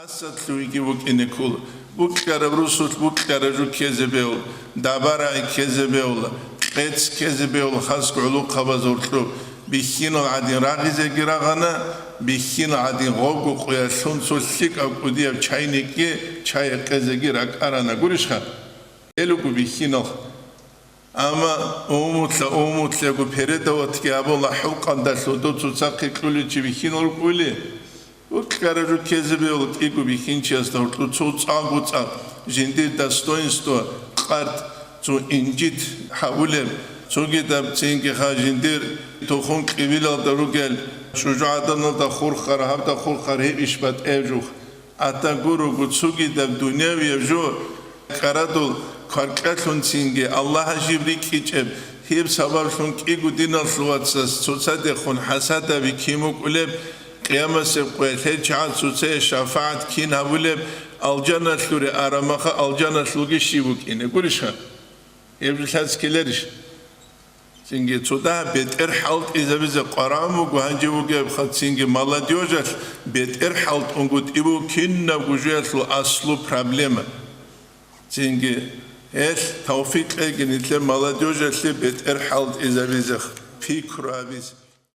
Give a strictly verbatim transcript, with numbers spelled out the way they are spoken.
Асадлъуйги вукӀине ккола. Букьараб русулъ букьараб жо ккезе бегьула, дабарагӀи ккезе бегьула, къец ккезе бегьула хасго гӀулухъабаз гьоркьоб. Бихьинал гӀадин рагъизеги рагъана, бихьинал гӀадин гъобго къоялъ лъун цо лъикӀаб кӀудияб чайникги чай гьекъезеги ракӀарана гурищха? Гьел руго бихьинал. Амма умутлъа, умутлъего передаватги абула хӀукъандалъ дов цоцахъе кьуличи бихьинал рукӀули, букьараб жо ккезе бегьула кӀиго бихьинчиясда гьоркьоб цо цӀакъго цӀакъ, жиндир достоинство, къарт, цо инжит гьавулеб, цогидаб цинги ха жиндир тухум кьибилалда ругел, чӀужугӀаданалда хурхар, гьабда хурхар гьеб иш батӀияб жух. Ата гуруго цогидаб дунявияб жо, кӀарадул кваркьалъунцинги Аллагьас жиб рикӀкӀичӀеб, гьеб сабаблъун кӀиго диналъул вацас цоцадехун хӀасадаби кин вукӀулеб, къиямасеб къоялъ гьел чагӀаз цоцае шафагӀат кин гьабулеб, алжаналъуре арамаха алжаналъулги щиб букӀине гурищха? Гьеб жо лъац ккеларищ? Цинги цо дагьаб бетӀер хӀалтӀизабизе къваран буго гьанже вугебха, цинги молодёжалъ бетӀер хӀалтӀунго тӀибу кинабго жоялъул аслу проблема. Цинги гьелъ тавфикъ кьеги нилъер молодёжалъе бетӀер хӀалтӀизабизе пикру гьабизе.